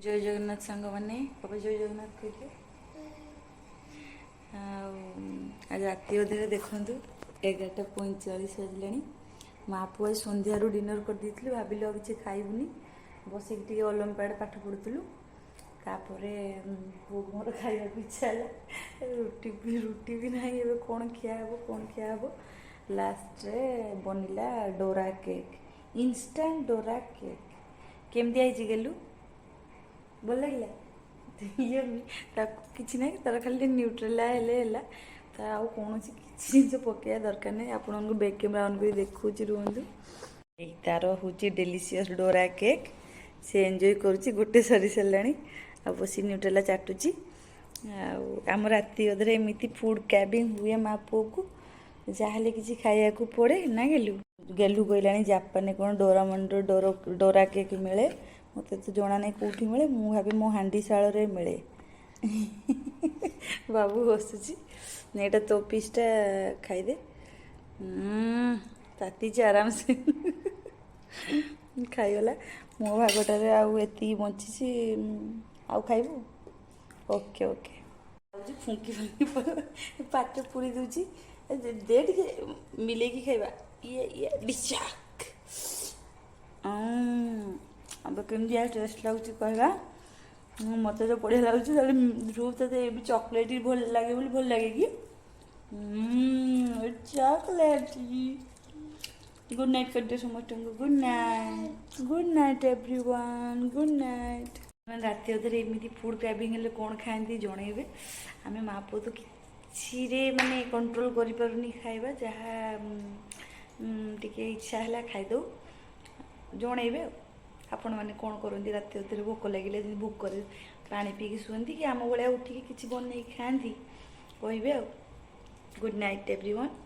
ଜୟ ଜଗନ୍ନାଥ ସାଙ୍ଗମାନେ। ବାବା, ଜୟ ଜଗନ୍ନାଥ କହିଲେ। ଆଉ ଆଜି ରାତି ଅଧରେ ଦେଖନ୍ତୁ, 11:45 ବାଜିଲାଣି। ମା ପୁଅ ଆଜି ସନ୍ଧ୍ୟାରୁ ଡିନର୍ କରିଦେଇଥିଲୁ। ଭାବିଲୁ ଆଉ କିଛି ଖାଇବୁନି। ବସିକି ଟିକେ ଅଲମ୍ପିଆଡ଼ ପାଠ ପଢ଼ୁଥିଲୁ। ତାପରେ ପୁଅକୁ ମୋର ଖାଇବାକୁ ଇଚ୍ଛା ହେଲା। ରୁଟି ବି ନାହିଁ। ଏବେ କ'ଣ ଖିଆ ହେବ, କ'ଣ ଖିଆ ହେବ? ଲାଷ୍ଟରେ ବନିଲା Dora cake, instant Dora cake. କେମିତି ହେଇଛି ଗେଲୁ? ଭଲ ଲାଗିଲା? ଇଏ ତାକୁ କିଛି ନାହିଁ, ତାର ଖାଲି ନ୍ୟୁଟ୍ରେଲା ହେଲେ ହେଲା। ତାର ଆଉ କୌଣସି କିଛି ଜିନିଷ ପକାଇବା ଦରକାର ନାହିଁ। ଆପଣଙ୍କୁ ବ୍ୟାକ୍ କ୍ୟାମେରା ଅନ୍ କରି ଦେଖାଉଛି, ରୁହନ୍ତୁ। ଏଇ ତାର ହେଉଛି ଡେଲିସିୟସ୍ ଡୋରା କେକ୍। ସେ ଏନ୍ଜୟ କରୁଛି। ଗୋଟେ ସରି ସାରିଲାଣି ଆଉ ବସି ନ୍ୟୁଟ୍ରେଲା ଚାଟୁଛି। ଆଉ ଆମ ରାତି ଅଧରେ ଏମିତି ଫୁଡ଼୍ କ୍ରେଭିଂ ହୁଏ ମା ପୁଅକୁ, ଯାହାହେଲେ କିଛି ଖାଇବାକୁ ପଡ଼େ ନା ଗେଲୁ? ଗେଲୁ କହିଲାଣି ଜାପାନରେ କ'ଣ ଡୋରାମନ୍ର ଡୋରା କେକ୍ ମିଳେ। ମୋତେ ତ ଜଣା ନାହିଁ କେଉଁଠି ମିଳେ। ମୁଁ ଭାବେ ମୋ ହାଣ୍ଡିଶାଳରେ ମିଳେ। ବାବୁ ହସୁଛି। ଏଇଟା ତୋ ପିସ୍ଟା, ଖାଇଦେ। ତାତିଛି, ଆରାମସେ ଖାଇଗଲା। ମୋ ଭାଗଟାରେ ଆଉ ଏତିକି ବଞ୍ଚିଛି। ଆଉ ଖାଇବୁ? ଓକେ। ଫୁଙ୍କି ଫୁଙ୍କି ପାଟିରେ ପୁରେଇ ଦେଉଛି। ଦେ ଟିକେ, ମିଲେଇକି ଖାଇବା। ଇଏ ଇଏ ଡିଚାକ୍। ଏବେ କେମିତିଆ ଟେଷ୍ଟ ଲାଗୁଛି କହିବା। ମୋତେ ତ ବଢ଼ିଆ ଲାଗୁଛି। ତାହେଲେ ଧ୍ରୁବ, ତତେ ଏବେ ଚକୋଲେଟ୍ ଭଲ ଲାଗେ ବୋଲି ଭଲ ଲାଗେ କି? ଚକୋଲେଟ୍। ଗୁଡ୍ ନାଇଟ୍ କରିଦିଅ ସମସ୍ତଙ୍କୁ। Good night, good night everyone, good night. ରାତି ଅଧରେ ଏମିତି ଫୁଡ଼୍ କ୍ରେଭିଂ ହେଲେ କ'ଣ ଖାଆନ୍ତି ଜଣେଇବେ। ଆମେ ମା ପୁଅ ତ କିଛିରେ ମାନେ କଣ୍ଟ୍ରୋଲ୍ କରିପାରୁନି ଖାଇବା। ଯାହା ଟିକେ ଇଚ୍ଛା ହେଲା ଖାଇଦେଉ। ଜଣେଇବେ ଆଉ ଆପଣମାନେ କ'ଣ କରନ୍ତି ରାତି ଅଧରେ ଭୋକ ଲାଗିଲେ। ଯେମିତି ଭୋକରେ ପାଣି ପିଇକି ଶୁଅନ୍ତି କି ଆମ ଭଳିଆ ଉଠିକି କିଛି ବନେଇକି ଖାଆନ୍ତି, କହିବେ। ଆଉ ଗୁଡ୍ ନାଇଟ୍ ଏଭ୍ରି ୱାନ୍।